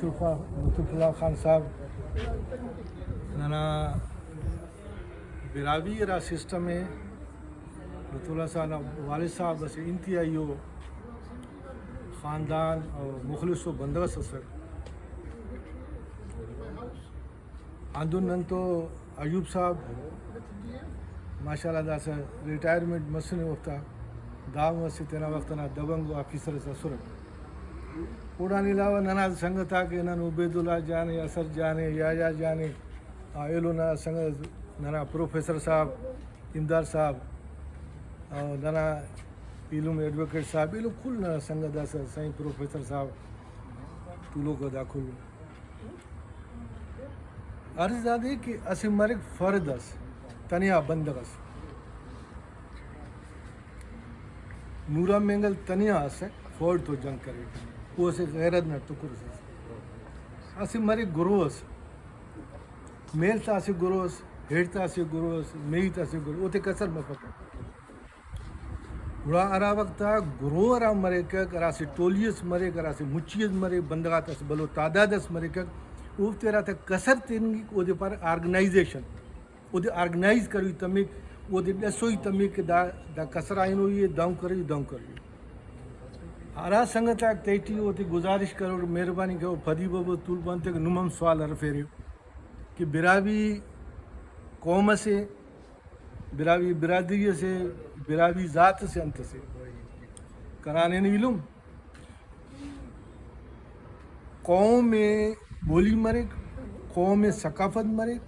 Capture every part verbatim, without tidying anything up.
لطف اللہ خان صاحب، ننا براہوئی ہرا سسٹم ءِ، لطف اللہ صاحب نا والد صاحب اسہ انتہائی ءُ خاندان اور مخلص ءُ بندغ اس ئسر۔ ہندن نن تو ایوب صاحب ماشاءاللہ داسہ ریٹائرمنٹ مسنے وختا، دا ہم اسہ تینا وخت ئنا دبنگ ءُ آفیسر اس ئسرہ۔ اوڑان علاوہ ننا سنگت آک، نن عبیداللہ جان ءِ، اثر جان ءِ، یحییٰ جان ءِ، آ ایلو ننا سنگت، ننا پروفیسر صاحب، امداد صاحب، اور ننا ایلم ایڈووکیٹ صاحب، ایلو کل ننا سنگت داسہ سائیں پروفیسر صاحب، تولوک دا کل۔ عرض دادے کہ اسہ مریک فرد اس، تنیا بندغ اس۔ نورا مینگل تنیا اسہ فوج تو جنگ کرے، او اسہ غیرت نا ٹکر اس ئس۔ اسہ مریک گروہ اس، میل تا اسہ گروہ اس، ہیڑ تا اسہ گروہ اس، میہی تا اسہ گروہ، اوتے کسر مفک۔ گڑا ہرا وخت آ گروہ ہرا مریکک، ہرا اسہ ٹولی اس مریک، ہرا اسہ مچی اس مریک، بندغ آتا اسہ بھلو تعداد اس مریکک، اوفتے ہراتم کسر تننگک، اودے پارہ آرگنائزیشن۔ اودے آرگنائز کروئی تمک، اودے ڈسوئی تمک کہ دا، دا کسر آ ہنوئی ءِ، دہن کروئی، دہن کروئی۔ ہرا سنگت آک تہٹی اوتے گزارش کرور، مہربانی کرور، پدی ببو تولپ انتئے کہ نم ہم سوال ہرفیرے کہ براہوئی قوم اسے، براہوئی برادری اسے، براہوئی ذات اسے انت اسے؟ کنا نن ایلم قوم ءِ بولی مریک، قوم ءِ ثقافت مریک،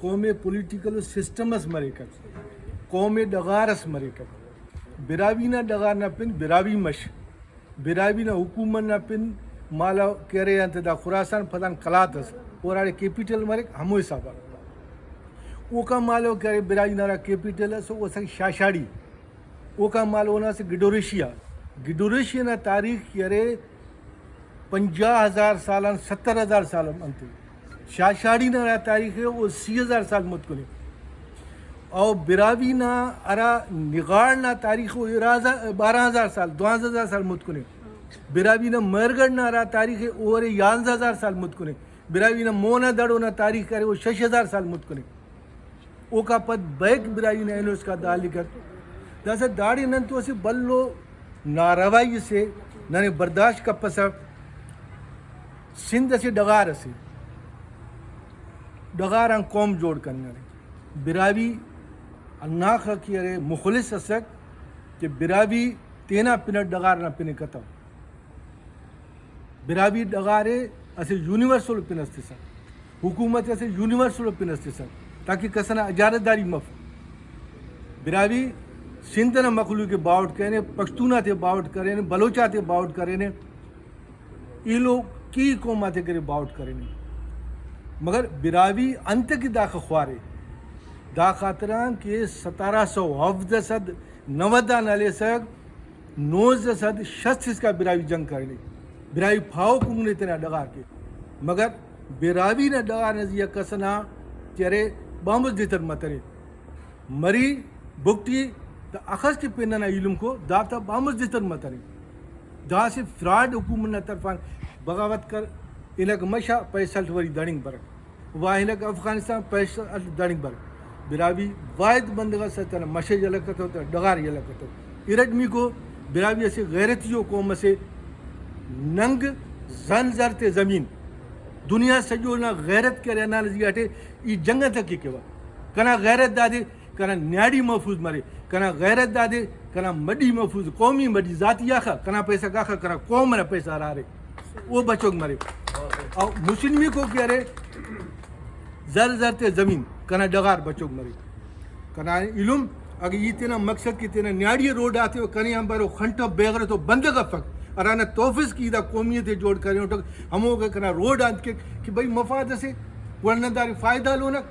قوم ءِ پولیٹیکل سسٹم اس مریک، قوم ءِ ڈغار اس مریک۔ براہوئی نا ڈغار نا پن براہوئی مش، براہوئی نا حکومت نا پن مالو کہ ارے انت دا خراسان پدان قلات اس، اور ہراڑے کیپیٹل مریک ہمو حساب آ۔ اوکان مالو کہ ارے براہوئی نا ہرا کیپیٹل اس، او اسہ شاشاڑی۔ اوکان مالو اونا اسہ گڈوریشیا، گڈوریشیا نا تاریخ کہ ارے پنجاہ ہزار سال آن ستر ہزار سال انت ءِ۔ شاشاڑی نا ہرا تاریخ ءِ او سی ہزار سال متکن ءِ۔ او براہوئی نا ہرا نغاڑ نا تاریخ او ارا ہزار، بارہ ہزار سال، دوانزہ ہزار سال متکن ءِ۔ براہوئی نا مہرگڑھ نا ہرا تاریخ ءِ او ارے یانزہ ہزار سال متکن ءِ۔ براہوئی نا مون آ دڑو نا تاریخ ارے او شش ہزار سال متکن ءِ۔ اوکا پد بیک براہوئی نا اینو اسکا دا لکھک۔ داسہ داڑے نن تو اسہ بھلو ناروائی اسے ننے برداشت کپسہ۔ سندھ اسہ ڈغار اسے، ڈغار آن قوم جوڑ کننگ ارے۔ براہوئی ہنداخہ کہ ارے مخلص اسک کہ براہوئی تینا پن اٹ ڈغار نا پن ءِ کتو۔ براہوئی ڈغار ءِ اسہ یونیورسل پن اس تسک، حکومت اسہ یونیورسل پن اس تسک، تاکہ کس ئنا اجارت داری مف۔ براہوئی سندھ ئنا مخلوق ءِ باؤٹ کرینے، پشتون آتے باؤٹ کرینے، بلوچ آتے باؤٹ کرینے، ایلو کیہی قوم آتے کرے باؤٹ کرینے۔ مگر براہوئی انت کہ داخہ خوارے؟ دا خاطران کہ سترہ سو ہفدہ سد نود آن ہلیسہ نوزدہ سد شست اسکا براہوئی جنگ کرینے، براہوئی پاہوک ہم نے تینا ڈغار کے، مگر براہوئی نا ڈغار نا زیہا کس ئنا کہ ارے بامس دتر متنے، مری بگٹی تا اخس کہ پن ئنا ایلم کو دافتا بامس دتر متنے۔ دا اسہ فراڈ حکومت نا طرفان بغاوت کر، ہنک مشا پیسہ اٹ وری دڑنگ برک۔ واہنک افغانستان پیسہ اٹ دڑنگ بر۔ براہوئی واحد بندغ اس تینا مش یلہ کتو، تینا ڈغار یلہ کتو۔ ارٹمیکو براہوئی اسہ غیرتی ءُ قوم اسے۔ ننگ زن زر تے زمین، دنیا سجو نا غیرت کہ ارے ہندا زیہاٹے ای جنگ آن تکی کیوہ۔ کنا غیرت دادے کنا نیاڑی محفوظ مرے، کنا غیرت دادے، کنا مڈی محفوظ، قومی مڈی، ذاتی آخا، کنا پیسہ کاخا، کنا قوم ئنا پیسہ ہرا ارے، او بچوک مرے۔ او مسلمیکو کہ ارے، زر زر تے زمین، کنا ڈغار بچوک مرے۔ کنا ایلم، اگہ ای تینا مقصد کہ تینا نیاڑی روڈ آتے و کنے آن بارو خنٹو بے غیرتو بندغ افک، ہرانا توفس کہ ای دا قومیت ءِ جوڑ کرینٹک، ہموکا کنا روڈ آن کیک کہ بھئی مفاد اسے، گڑا نن داڑے فائدہ ہلونک۔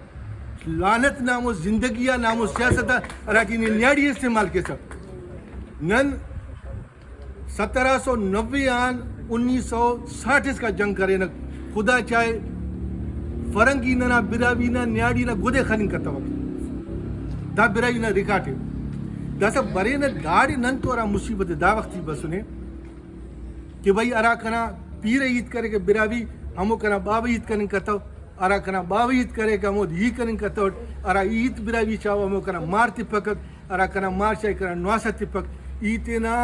لعنت نا ہمو زندگی آ، نا ہمو سیاست آ، ہراٹی نی نیاڑی استعمال کیسہ۔ نن سترہ سو نوے آن انیس سو ساٹھ اسکا جنگ کرینک۔ خدا چاہے فرنگی ننا براہوئی نا نیاڑی نا گدے خننگ کتوک۔ دا براہوئی نا ریکارڈ ءِ۔ داسہ برینہ داڑے نن تو ہرا مصیبت ءِ دا وختی بسنے۔ کہ بھئی ہرا کنا پیرہ ہیت کرے کہ براہوئی ہمو کنا باوہ ہیت کننگ کتو، ہرا کنا باوہ ہیت کریکہ ہمود ای کننگ کتوٹ، ہرا ای ہیت براہوئی چاوہ ہمو کنا مار تپکک، ہرا کنا مار چائے کنا نواسہ تپک۔ ای تینا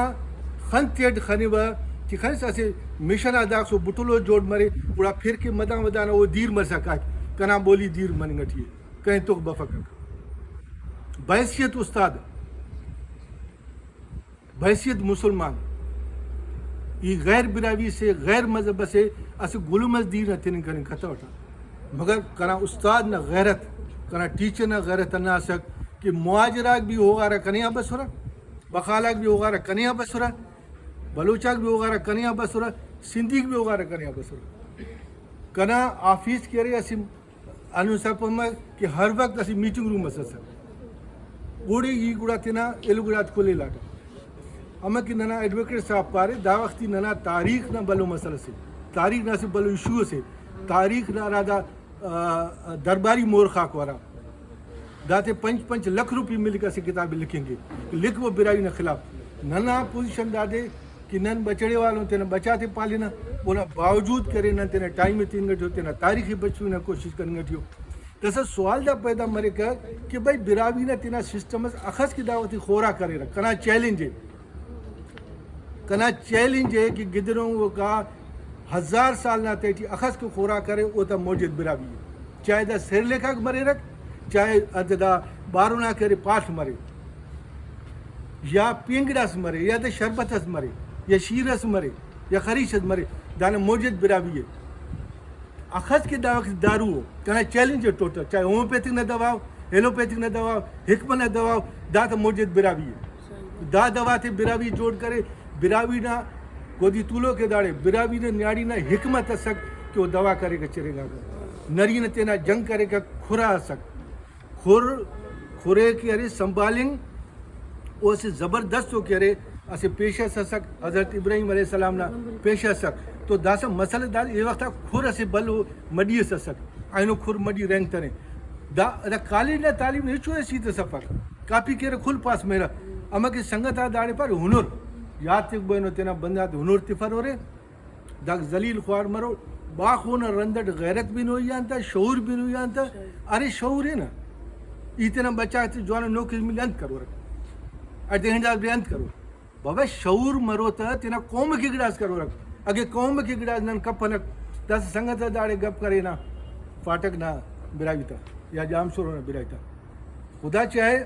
خن تیٹ خنوہ کہ خنس اسہ مشن آ داخسو بٹلو جوڑ مرے، گڑا پھر کہ مدان ودانا او دیر مرسا کائک، کنا بولی دیر مننگ ٹی ءِ، کہیں تخ بفکک۔ بحیثیت استاد، بحیثیت مسلمان، ای غیر براہوئی سے، غیر مذہب سے، اسہ گلم اس دیر نا تننگ کننگ کتوٹہ۔ مگر کنا استاد نا غیرت، کنا ٹیچر نا غیرت ہندا اسک کہ مہاجر آک بھی ہوغارہ کنے آ بسرہ، بخال آک بھی ہوغارہ کنے آ بسرہ، بلوچ آک بھی ہوغارہ کنے آ بسرہ، سندھیک بھی ہوغارہ کنے آ بسرہ۔ کنا آفیس کہ ارے اسہ ہندن سرپند مس کہ ہر وخت اسہ میٹنگ روم اس ئسک، اوڑے ای گڑا تینا ایلو گڑاتے کھلیلاٹہ۔ ہمہ کہ ننا ایڈووکیٹ صاحب پارے، دا وختی ننا تاریخ نا بھلو مسئلہ سے، تاریخ نا اسہ بھلو ایشو اسے، تاریخ نا ہرا دا، آ، درباری مورخ آک ہرا، داتے پنچ پنچ لکھ روپی ملک اسہ کتابے لکھنگے، لکھبو براہوئی نا خلاف۔ ننا پوزیشن دادے کہ نن بچڑے والون تینا بچاتے پالنہ، اونا باوجود کرے نن تینا ٹائم ءِ تننگ ٹی او، تینا تاریخ ءِ بچفنگ نا کوشش کننگ ٹی او۔ داسہ سوال دا پیدا مریکہ کہ بھئی براہوئی نا تینا سسٹم اس اخس کہ دا وختی خورا کریرہ، کنا چیلنج ءِ، کنا چیلنج ءِ کہ گدرینگوکا ہزار سال نا تہٹی اخس کہ خورا کرے، اوتا موجد براہوئی ءِ۔ چاہے دا سیرلیک آک مریرک، چاہے دا بارنا کہ ارے پاڷ مرے، یا پین گڑاس مرے، یا دا شربت اس مرے، یا شیر اس مرے، یا خریش اس مرے، دانا موجد براہوئی ءِ۔ اخس کہ دا وخت دارو ءِ، کنا چیلنج ءِ ٹوٹل، چاہے ہومیوپیتھک نا دوا ءُ، ایلوپیتھک نا دوا ءُ، حکمت نا دوا ءُ، دا تا موجد براہوئی ءِ۔ دا دوا تے براہوئی جوڑ کرے، براہوئی نا گودی تولوک ءِ داڑے، براہوئی نا نیاڑی نا حکمت اسک کہ او دوا کریکہ چرینگاکہ۔ نرینہ تینا جنگ کریکہ، کھرا اسک۔ کھر، کھرے کہ ارے سنبھالنگ، او اسہ زبردست او کہ ارے اسہ پیشہ اس اسک، حضرت ابراہیم علیہ السلام نا پیشہ اسک۔ تو داسہ مسئلہ دا اے وخت آ کھر اسہ بھلو مڈی اس اسک، اینو کھر مڈی رہینگتنے۔ دا، دا کالج نا تعلیم نا ہچو حیثیت اس افک، کاپی کیرہ کل پاس مریرہ۔ امر کہ سنگت آ داڑے پارے ہنر، یات تخبو اینو تینا بندغ آتے ہنر تفرورے۔ داک ذلیل خوار مرو، باخو نا رند اٹ غیرت بنوئی آن تہ، شعور بنوئی آن تہ، ارے شعور ءِ نا۔ ای تینا بچہ غاتے جوان نوکری ملے انت کرورک؟ اٹ دے ہنڈا بے انت کرور؟ بابا شعور مرو تہ تینا قوم کہ گڑاس کرورک۔ اگہ قوم کہ گڑاس نن کپنک، داسہ سنگت آ داڑے گپ کرے نا، فاٹک نا براہوئی تا یا جامشورو نا براہوئی تا۔ خدا چاہے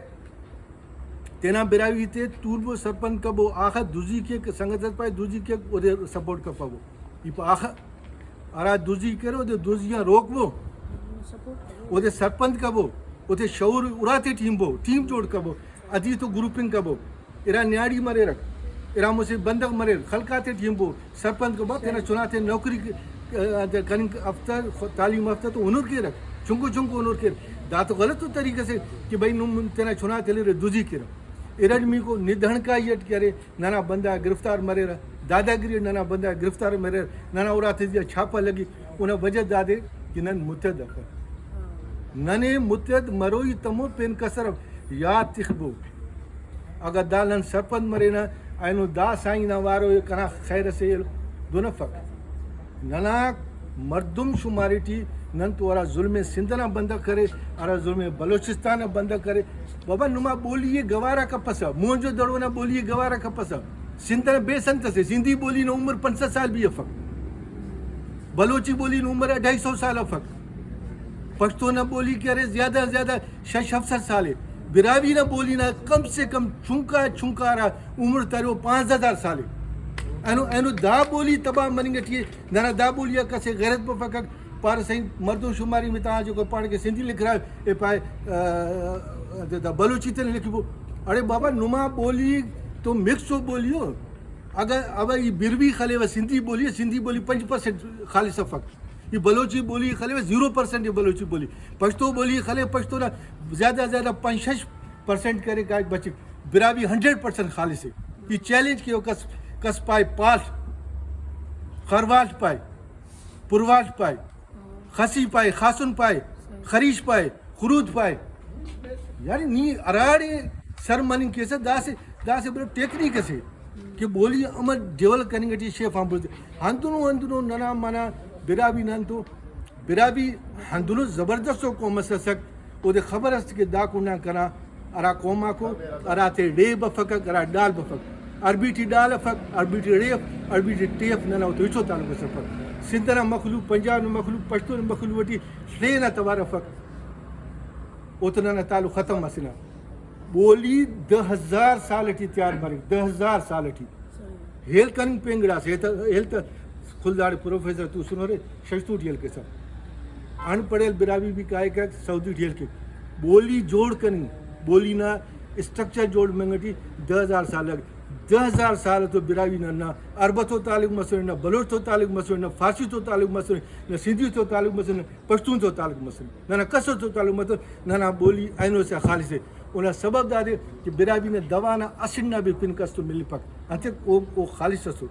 تینا براہوئی تے تولبو، سرپند کبو، آخہ دزی کیک، سنگت اس پائے دزی کیک، اودے سپورٹ کپبو۔ ای پا آخہ ہرا دزی کرے، اودے دزی آن روکبو، اودے سرپند کبو، اودے شعور اراتے ٹی ہنبو، ٹیم جوڑ کبو، ادھی تو گروپنگ کبو۔ ارا نیاڑی مریرک، ارا مسہ بندغ مریر، خلق آتے ٹی ہنبو، سرپند کبو، تینا چنا تے نوکری ک-، ک-، کننگ ہفتہ، تعلیم ہفتہ تو ہنر کیرک، چنکو چنکو ہنر کیر۔ دا تو غلط طریقہ سے کہ بھئی نم تینا چنا تے لیرے دزی کیرہ۔ ارٹ میکو ندہنکائی اٹ کہ ارے ننا بندغ گرفتار مریرہ، داداگری اٹ ننا بندغ گرفتار مریرہ، ننا اراتے زیہا چھاپہ لگی، اونا وجہ دادے کہ نن متحد افن۔ ننے متحد مروئی تمو پین کسر اف۔ یات تخبو، اگہ دا نن سرپند مرینہ، اینو دا سائیں نا وارو ءِ کنا خیر اسے ایلو دن افک۔ ننا مردم شماری ٹی نن تو ہرا ظلم سندھ نا بندغ کرے، ہرا ظلم بلوچستان نا بندغ کرے، بابا نما بولی ءِ گوارا کپسہ، موہنجو دڑو نا بولی ءِ گوارا کپسہ۔ سندھ نا بیس انت اسے، سندھی بولی نا عمر پنچ سد سال بھی افک، بلوچی بولی نا عمر اڈھائی سو سال افک، پشتو نا بولی کہ ارے زیادہ آن زیادہ شش ہفت سد سال ءِ۔ براہوئی نا بولی نا کم سے کم چنکا چنکا ہرا عمر ترے او پانزدہ ہزار سال ءِ۔ اینو، اینو دا بولی تباہ مننگ ٹی ءِ۔ ننا دا بولی آ کس ءِ غیرت بفکک، پارہ سائیں مردم شماری متان جو کہ پاڑے کہ سندھی لکھ رہا ہے، اے پائے، آ، دا، دا بلوچی تے لکھبو۔ اڑے بابا نما بولی تو مکس او بولی ہو۔ اگر، اگر ای بروی خلیوہ سندھی بولی، سندھی بولی پنچ پرسنٹ خالص افک۔ ای بلوچی بولی خلیوہ زیرو پرسنٹ ای بلوچی بولی۔ پشتو بولی خلیوہ پشتو نا زیادہ زیادہ پنچ شش پرسنٹ کرے کائک بچک۔ براہوئی ہنڈریڈ پرسنٹ خالص ءِ۔ ای چیلنج کیو کس، کس پائے پاڷ، خرواڷ پائے، پرواڷ پائے، خسی پائے، خاسن پائے، خریش پائے، خروت پائے۔ یعنی نی ہراڑے سر مننگ کیسہ داسہ، داسہ بلو ٹیکنیک اسے کہ بولی امر ڈیولپ کننگ ٹی شیف آن بڑز۔ ہندنو ہندنو ننا منہ براہوئی نن تو، براہوئی ہندنو زبردستو قوم اس ئسک، اودے خبر است کہ دا کنڈان کنا ہرا قوم آکو ہراتے ڑے بفکک، ہرا ڈال بفک۔ عربی ٹی ڈال افک، عربی ٹی ڑے اف، عربی ٹی ٹے اف، ننا اوتو ہچو تعلق اس افک۔ سندھ نا مخلوق، پنجاب نا مخلوق، پشتون مخلوق ٹی ڑے نا توار افک۔ اوتو ننا تعلق ختم مسنہ۔ بولی دہ ہزار سال ٹی تیار مریک، دہ ہزار سال ٹی۔ ہیل کننگ پین گڑاسے، ہیل تہ، ہیل تہ خل داڑے پروفیسر توسنو رے، ششتو ٹی ہیل کیسہ۔ ان پڑھیل براہوئی بھی کائک سعودی ٹی ہیل کیک۔ بولی جوڑ کننگ، بولی نا اسٹرکچر جوڑ مننگ ٹی دہ ہزار سال لگ۔ دہ ہزار سال تو براہوئی نا، نہ عرب تو تعلق مسنے، نہ بلوچ تو تعلق مسنے، نہ فارسی تو تعلق مسنے، نہ سندھی تو تعلق مسنے، پشتون تو تعلق مسنے، ننا کس تو تعلق مسنے، ننا بولی اینو سے خالص ہے۔ اونا سبب دادے کہ براہوئی نا دوا نا اسٹ نا بھی پن کس تو ملپک، انتئے او، او خالص اسو۔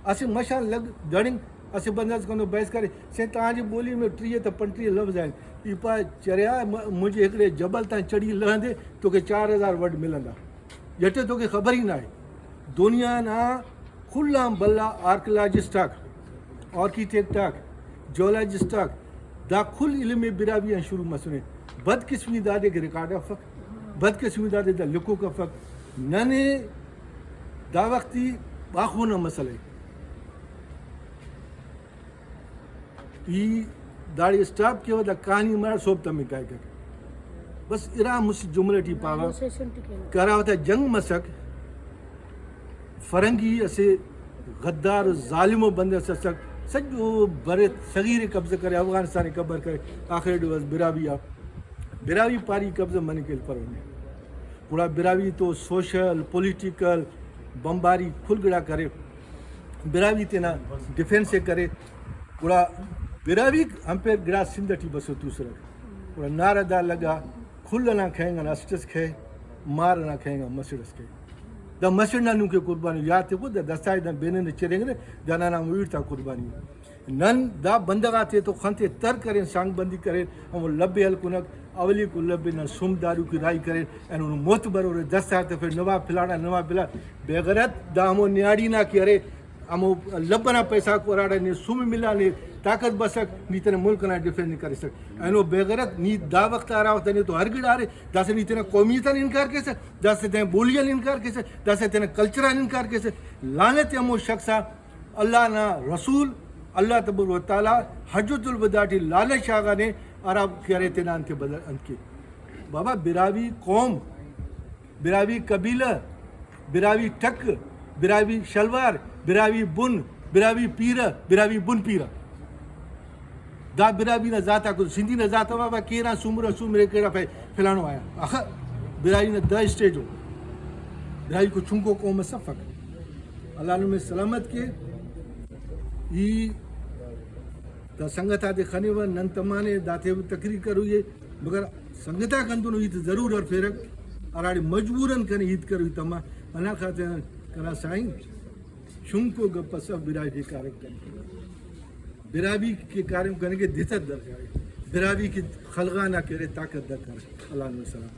اسہ مش آن لگ دڑنگ، اسہ بندغ اس کنو بحث کرے، سے تانجی بولی میں ٹریہ تا پنٹریہ لفظ آئے، ای پا چریا م-، مجھے ہکڑے جبل تان چڑھی لہندے تو کہ چار ہزار ورڈ ملندا۔ جٹے تو کہ خبر ہی نہ ہے۔ دنیا نا کل آن بھلا آرکیالوجسٹ آک، آرکیٹیکٹ آک، جیولوجسٹ آک، دا کل علم براہوئی آن شروع مسنے۔ بدقسمی دادے کہ ریکارڈ افک، بدقسمی دادے دا لکھوک افک۔ ننے دا وختی باخو نا مسئلہ ءِ۔ ای داڑے اسٹاپ کیوہ، دا کہانی مرا سوب تمنگ کائکہ۔ بس ارا مسہ جملہ ٹی پاوہ۔ کہ ہرا وختا جنگ مسک، فرنگی اسہ غدار و ظالم و بندغ اس اسک، سجو بر صغیر ءِ قبضہ کرے، افغانستان ءِ قبر کرے، آخر ڈو اس براہوئی آ، براہوئی پاری قبضہ مننگ کل پرو نے۔ گڑا براہوئی تو سوشل، پولیٹیکل، بمباری کل گڑا کرے۔ براہوئی تینا ڈیفنس ءِ کرے۔ گڑا براہوئی امپیر گڑاس سندھ ٹی بسو توسرہ۔ گڑا نعرہ دا لگا، کھل ئنا کھینگ آن اسٹ ئس کھے، مار ئنا کھینگ آن مسڑ ئس کھے۔ دا مسڑ نا نن کہ قربانی یات تخو، دا دستا نا بینن چرینگ نے، دا ننا ہمو ایڑ تا قربانی۔ نن دا بندغ آتے تو خن تے تر کرین، سانگ بندی کرین، ہمو لبے ہلکنک، اولیکو لبے نا سم داروکی راہی کرین، اینو معتبر اورے دست آ تفے، نواب فلانا، نواب فلان، بے غیرت، دا ہمو نیاڑی نا کہ ارے، ہمو لب ئنا پیسہ غاک ہراڑا نے سم ملا، نے طاقت بسک، نی تینا ملک ئنا ڈیفینس نی کریسک۔ اینو بے غیرت، نی دا وخت ہرا وخت نے تو ہر گڑا ارے، داسہ نی تینا قومیت آن انکار کیسہ، داسہ تینا بولی آن انکار کیسہ، داسہ تینا کلچر آن انکار کیسہ۔ لعنت ہمو شخص آ۔ اللہ نا رسول، اللہ تبارک و تعالیٰ حجۃ الوداع ٹی لالہ شاغانے، ہرا کہ ارے تینا انت بدل انت کے۔ بابا، براہوئی قوم، براہوئی قبیلہ، براہوئی ٹک، براہوئی شلوار، براہوئی بن، براہوئی پیرہ، براہوئی بن پیرہ۔ دا براہوئی نا ذات آ کو، سندھی نا ذات آ بابا کیرا سومرا سومرے کیرا فے-، فلانو آیا۔ اخہ، براہوئی نا دا اسٹیج ءُ۔ براہوئی کو چنکو قوم اس افک۔ اللہ نمے سلامت کے۔ ای دا سنگت آتے خنیوہ، نن تمانے داتے تقریر کروئی ءِ، مگر سنگت آک ہندنو ہیت ضرور ہرفیرک، ہراڑے مجبوراً کنے ہیت کروئی تما۔ ہندا خاطر کنا سائیں، چنکو گپ اس اف، براہوئی ٹی کاریم کن۔ براہوئی کہ کاریم کننگ ءِ دتر درکارے، براہوئی کہ خلغا نا کہ ارے طاقت درکارے۔ اللہ نمے سلام۔